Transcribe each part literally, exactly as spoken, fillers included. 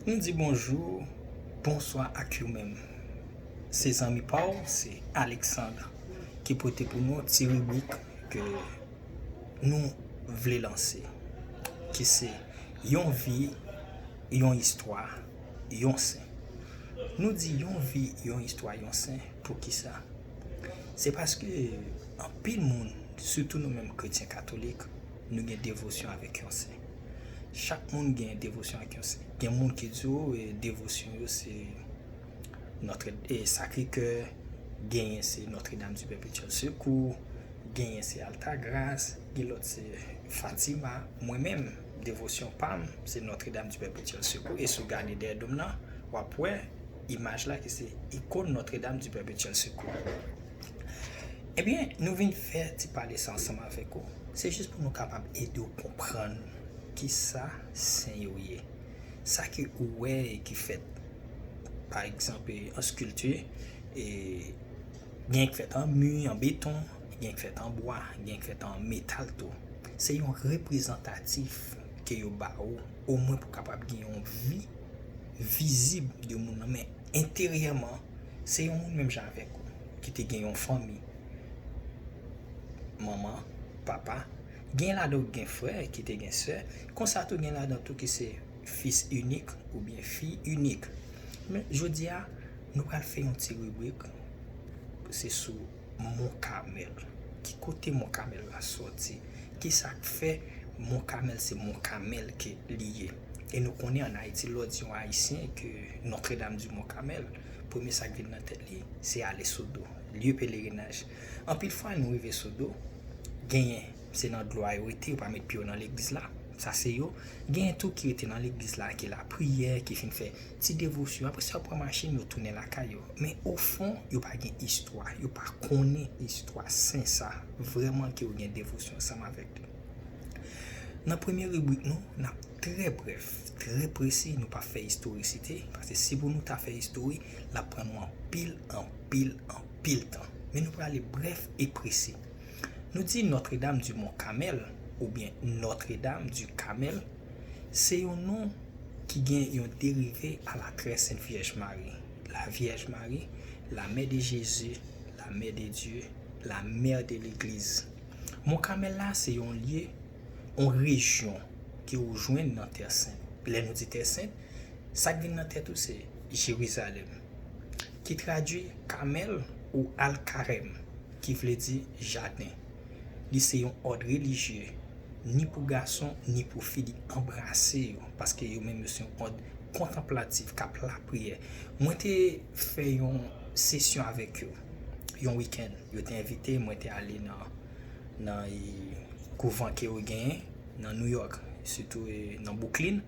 Nou di bonjou, bonswa ak yo menm. Se zanmi pa w, se Alexandre, ki pote pou nou ti ribrik ke nou vle lanse, ki se yon vi, yon istwa, yon sen. Nou di yon vi, yon istwa, yon sen, poukisa? Se paske anpil moun, sitou nou menm kretyen katolik, nou gen devosyon avèk yon sen. Chak moun gen devosyon ak yon sen. Gen moun ki di w, e, devosyon yo se Notre, e, Sacré-Cœur, genyen se Notre-Dame du Perpétuel Secours, genyen se Altagrace, gen lòt se Fatima. Mwen menm, devosyon pa m se Notre-Dame du Perpétuel Secours. E si w gade dèyè do m nan, w ap wè imaj la ki se ikòn Notre-Dame du Perpétuel Secours. Ebyen, nou vin fè ti pale sa ansanm avèk ou. Se jis pou nou kapab ede w konprann kisa sen yo ye. Sa ke ou wè ki fèt, pa egzanp, an skilti, e gen ki fèt an mi, an beton, gen ki fèt an bwa, gen ki fèt an metal tou. Se yon reprezantatif ke yo ba ou, omwen pou kapab gen yon vi vizib de moun nan, men enteryèman, se yon moun menm jan avèk ou, ki te gen yon fanmi, manman, papa, gen ladan w gen frè, ki te gen sè, konsa tou gen ladan tou ki se fis inik oubyen fi inik. Men jodi a, nou pral fè yon ti ribrik, se sou Mont Carmel. Ki kote Mont Carmel la sòti? Kisa k fè Mont Carmel se Mont Carmel ke li ye? E nou konnen ann Ayiti, lè w di yon Ayisyen ke Notre-Dame du Mont Carmel, premye sa k vin nan tèt li, se ale Sodo, lye pelerinaj. Anpil fwa, nou rive Sodo, genyen se nan dlo a yo rete, yo pa met pye yo nan legliz la. Sa se yo. Genyen tou ki rete nan legliz la, ki lapriyè, ki fin fè ti devosyon. Apre sa, yo pran machin, yo tounen lakay yo. Men ofon, yo pa gen istwa. Yo pa konnen istwa sen sa vrèman ke yo gen devosyon ansanm avèk li. Nan premye ribrik nou, n ap trè brèf, trè presi, nou pa fè istorisite, paske si pou nou ta fè istori, l ap pran nou anpil, anpil, anpil tan. Men nou prale brèf e presi. Nou di Notre-Dame du Mont Carmel, oubyen Notre-Dame du Carmel, se yon non ki gen yon derive a la très sainte Vierge Marie. La Vierge Marie, la mère de Jésus, la mère de Dieu, la mère de l'Église. Mont Carmel la, se yon lye, yon rejyon ke ou jwenn nan Tè Sent. Lè nou di Tè Sent, sa k vin nan tèt ou se Jerizalèm, ki tradui Kamèl ou Al-Karèm, ki vle di jaden. Li se yon òd relijye, ni pou gason, ni pou fi, li anbrase yo, paske yo menm yo se yon òd kontanplatif, k ap lapriyè. Mwen te fè yon sesyon avèk yo, yon wikenn. Yo te envite m, mwen te ale nan, nan, e, kouvan ke yo genyen nan New York, sitou, e, nan Brooklyn.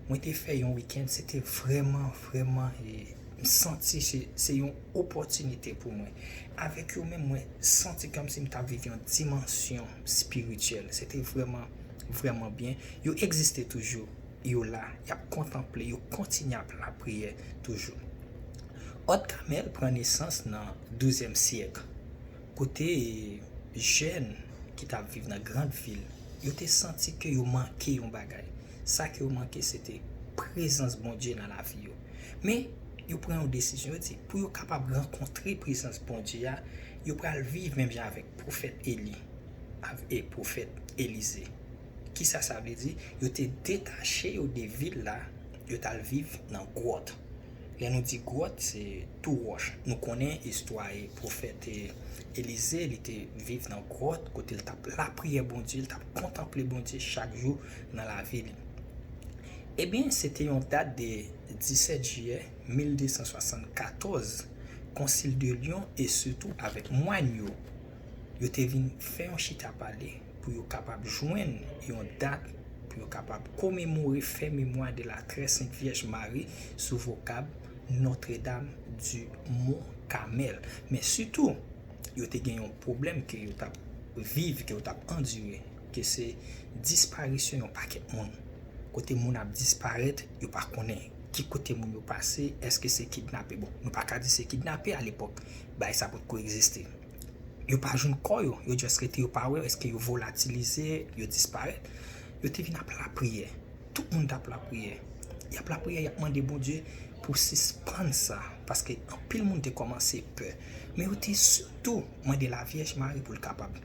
Mwen te fè yon wikenn, se te vrèman, vrèman, e, m santi se, se yon opòtinite pou mwen. Avèk yo menm, mwen santi kòmsi m t ap viv yon dimansyon espirityèl. Se te vrèman, vrèman byen. Yo egziste toujou. Yo la, y ap kontanple, yo kontinye ap lapriyè toujou. Òd Kamèl pran nesans nan douzyèm syèk, kote jèn ki t ap viv nan gran vil, yo te santi ke yo manke yon bagay. Sa ke yo manke, se te prezans Bondye nan lavi yo. Men, yo pran yon desizyon, yo di, pou yo kapab rankontre prezans Bondye a, yo pral viv menm jan avèk pwofèt Eli, av-, e pwofèt Elize. Kisa sa vle di? Yo te detache yo de vil la, yo t al viv nan gwòt. Lè nou di gwòt, se tou wòch. Nou konnen istwa e pwofèt, e, Elize, li te viv nan gwòt, kote l t ap lapriyè Bondye, li t ap kontanple Bondye chak jou nan lavi li. Ebyen, se te yon dat de disèt jiyè mil de san swasannkatòz, Konsil de Lyon e sitou avèk mwàn yo, yo te vin fè yon chita pale pou yo kapab jwenn yon dat, pou yo kapab komemore, fè memwa de la très sainte Vierge Marie sou vokab Notre-Dame du Mont Carmel. Men sitou, yo te gen yon pwoblèm ke yo t ap viv, ke yo t ap andire, ke se disparisyon yon pakèt moun. Kote moun ap disparèt, yo pa konnen ki kote moun yo pase, èske se kidnape. Bon, nou pa ka di se kidnape alepòk, bagay sa potko egziste. Yo pa jwenn kò yo, yo just rete, yo pa wè, èske yo volatilize, yo disparèt. Yo te vin ap lapriyè. Tout moun t ap lapriyè. Y ap lapriyè, y ap mande Bondye pou sispann sa, paske anpil moun te kòmanse pè. Men yo te sitou mande Lavyèj Mari pou l kapab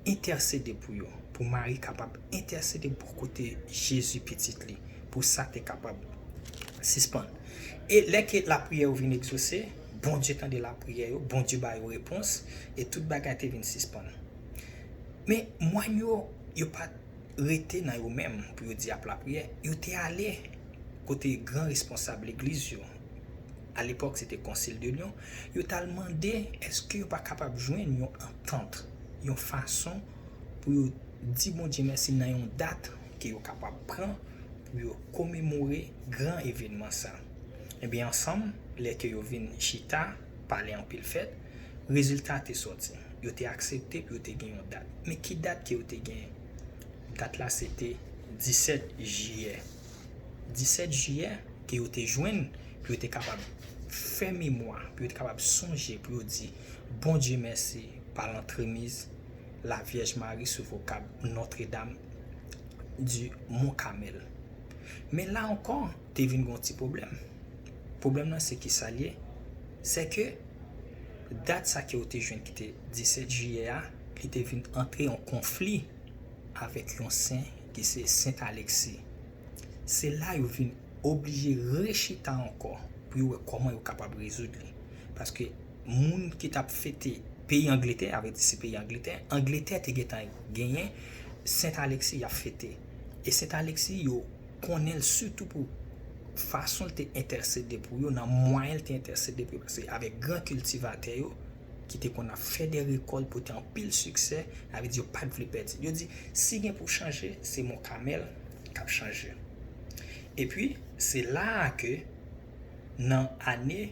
entèsede pou yo, pou Mari kapab entèsede bò kote Jezi pitit li, pou sa te kapab sispann. E lè ke lapriyè yo vin egzose, Bondye tande lapriyè yo, Bondye ba yo repons, e tout bagay te vin sispann. Men mòn yo, yo pa t rete nan yo menm pou yo di y ap lapriyè. Yo te ale kote gran responsab legliz yo, alepòk se te Konsil de Lyon, yo t al mande èske yo pa kapab jwenn yon antant, yon fason pou yo di Bondye mèsi nan yon dat ke yo kapab pran pou yo komemore gran evènman sa. Ebyen, ansanm, lè ke yo vin chita, pale anpil fèt, rezilta te sòti. Yo te aksepte pou yo te gen yon dat. Men ki dat ke yo te genyen? Dat la se te disèt jiyè. Disèt jiyè ke yo te jwenn pou yo te kapab fè memwa, pou yo te kapab sonje, pou yo di Bondye mèsi pa lantremiz Lavyèj Mari sou vokab Notre Dame du Mont Carmel. Men la ankò, te vin gon ti pwoblèm. Pwoblèm nan se ki sa l ye? Se ke dat sa ke yo te jwenn ki te disèt jiyè a, li te vin antre an konfli avèk yon sen ki se Sent Aleksi. Se la yo vin oblije rechita ankò pou yo wè kòman yo kapab rezoud li. Paske moun ki t ap fete peyi Angletè, avè di se peyi Angletè, Angletè te gentan genyen Sent Aleksi y ap fete. E Sent Aleksi, yo konnen l sitou pou fason l te entèsede pou yo, nan mwayen l te entèsede pou yo, paske avèk gran kiltivatè yo, ki te konn ap fè de rekòlt, pote anpil siksè, avè di yo pa t vle pèdi. Yo di, si gen pou chanje, se Mont Carmel k ap chanje. Epi, se la a ke, nan ane,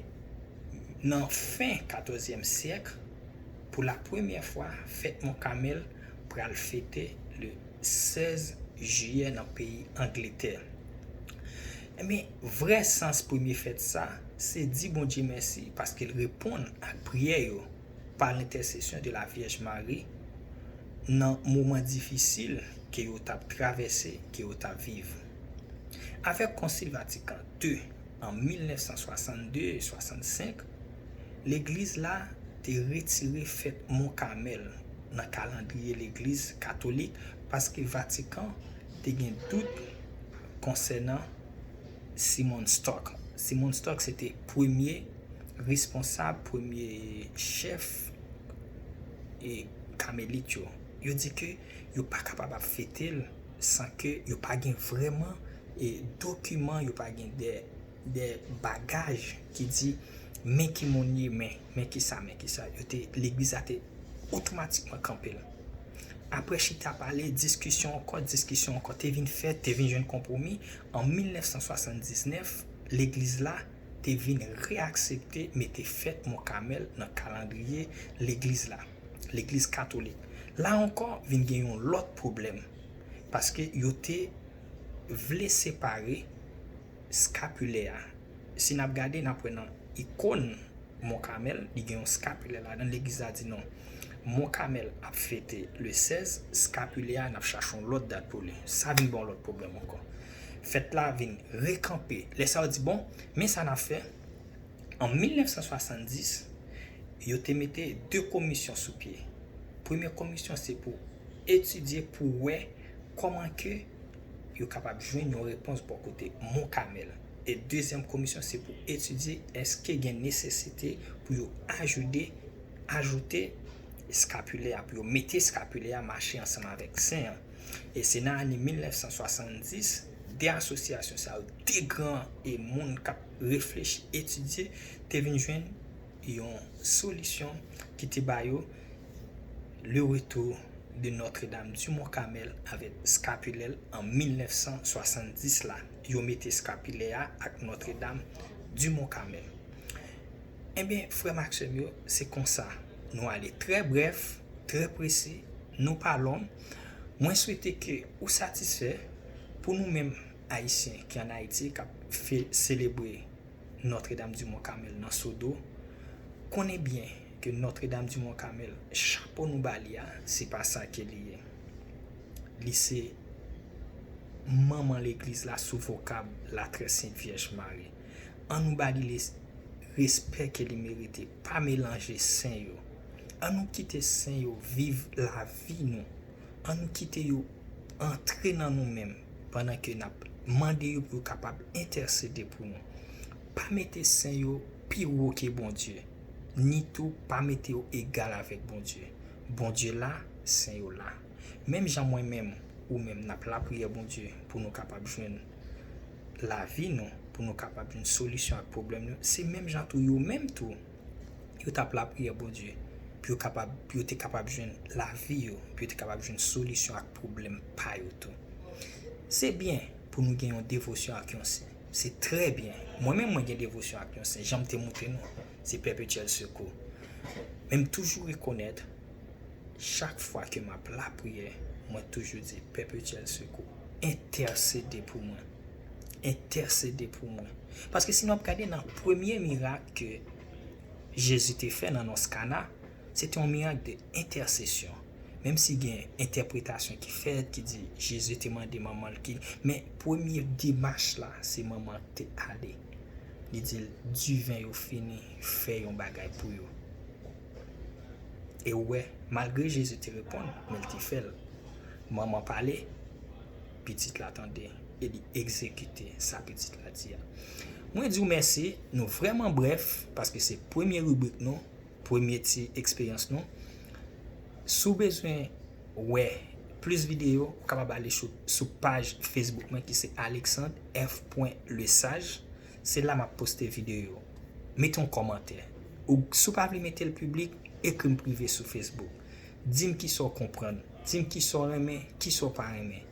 nan fen katòzyèm syèk, pou la premyè fwa, fèt Mont Carmel pral fete le sèz jiyè nan peyi Angletè. Men, vrè sans premye fèt sa, se di Bondye mèsi paske l reponn ak priyè yo pa lentèsesyon de la Vyèj Mari nan moman difisil ke yo t ap travèse, ke yo t ap viv. Avèk Konsil Vatikan de an mil nèf san swasann de e swasann senk, legliz la te retire fèt Mont Carmel nan kalandriye legliz katolik paske Vatikan te gen dout konsènan Simon Stock. Simon Stock se te premye responsab, premye chèf e Kamelit yo. Yo di ke yo pa kapab ap fete l san ke yo pa gen vrèman e dokiman, yo pa gen de, de bagaj ki di men ki moun ye, men, men ki sa, men ki sa. Yo te, legliz la te otomatikman kanpe l. Apre chita pale, diskisyon ankò, diskisyon ankò, te vin fèt, te vin jwenn konpwomi. An mil nèf san swasann diznèf, legliz la te vin reaksepte mete fèt Mont Carmel nan kalandriye legliz la, legliz katolik. La ankò, vin gen yon lòt pwoblèm, paske yo te vle separe skapilè a. Si n ap gade, n ap wè nan ikòn Mont Carmel, li gen yon skapilè ladan, legliz la di non. Mont Carmel ap fete le sèz, skapilè a, n ap chache yon lòt dat pou li. Sa vin ba yon lòt pwoblèm ankò. Fèt la vin rekanpe. Lè sa yo di, bon, men sa n ap fè. An mil nèf san swasann dis, yo te mete de komisyon sou pye. Premye komisyon se pou etidye, pou wè kòman ke yo kapab jwenn yon repons bò kote Mont Carmel. E dezyèm komisyon se pou etidye èske gen nesesite pou yo ajoute, ajoute skapilè a, pou yo mete skapilè a mache ansanm avèk sen an. E se nan ane mil nèf san swasann dis, de asosyasyon sa yo, de gran e moun k ap reflechi, etidye, te vin jwenn yon solisyon ki te ba yo le retour de Notre-Dame du Mont Carmel avèk skapilè l an mil nèf san swasann dis la. Yo mete skapilè a ak Notre-Dame du Mont Carmel. Ebyen, frè m ak sè m yo, se konsa. Nou ale trè brèf, trè presi, nou pa long. Mwen swete ke ou satisfè. Pou nou menm Ayisyen ki ann Ayiti, k ap fe-, selebre Notre-Dame du Mont Carmel nan Sodo, konnen byen ke Notre-Dame du Mont Carmel, chapo nou ba li a, se pa sa ke li ye. Li se manman legliz la sou vokab la Très Sainte Vierge Marie. Ann nou ba li respè ke li merite. Pa melanje sen yo. Ann nou kite sen yo viv lavi nou. Ann nou kite yo antre nan nou menm pandan ke n ap mande yo pou yo kapab entèsede pou nou. Pa mete sen yo pi wo ke Bondye, ni tou pa mete yo egal avèk Bondye. Bondye la, sen yo la. Menm jan mwen menm, ou menm, n ap lapriyè Bondye pou nou kapab jwenn lavi nou, pou nou kapab jwenn solisyon ak pwoblèm nou, se menm jan tou yo menm tou, yo t ap lapriyè Bondye pou yo kapab, pou yo te kapab jwenn lavi yo, pou yo te kapab jwenn solisyon ak pwoblèm pa yo tou. Se byen pou nou gen yon devosyon ak yon sen. Se trè byen. Mwen menm, mwen gen devosyon ak yon sen. Jan m te montre nou, se Pèpetyèl Sekou. Men m toujou rekonèt, chak fwa ke m ap lapriyè, mwen toujou di, Pèpetyèl Sekou, entèsede pou mwen. Entèsede pou mwen. Paske si nou ap gade nan premye mirak ke Jezi te fè nan nòs Kana, se te yon mirak de entèsesyon. Menm si gen entèpretasyon ki fèt, ki di Jezi te mande manman l ki, men premye demach la, se manman l te ale. Li di l, diven yo fini, fè yon bagay pou yo. E ou wè, malgre Jezi te reponn, men l te fè l. Manman pale, pitit la tande, e li egzekite sa pitit la di a. Mwen di w mèsi, nou vrèman brèf, paske se premye ribrik nou, premye ti eksperyans nou. Si w bezwen wè plis videyo, ou kapab ale sou, sou paj Facebook mwen ki se Alexandre F point Lesage. Se la m ap poste videyo yo. Mete yon kòmantè. Ou, si w pa vle mete l piblik, ekri m prive sou Facebook. Di m kisa w konprann. Di m kisa w renmen, kisa w pa renmen.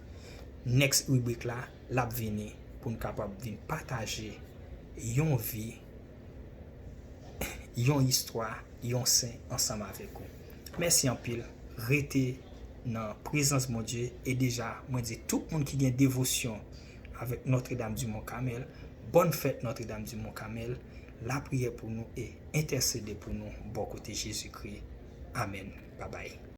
Next ribrik la, l ap vini pou n kapab vin pataje yon vi, yon istwa, yon sen ansanm avèk ou. Mèsi anpil. Rete nan prezans Bondye. E deja, mwen di tout moun ki gen devosyon avèk Notre Dame du Mont Carmel, bòn fèt Notre Dame du Mont Carmel. Lapriyè pou nou e entèsede pou nou bò kote Jezikri. Amèn. Babay.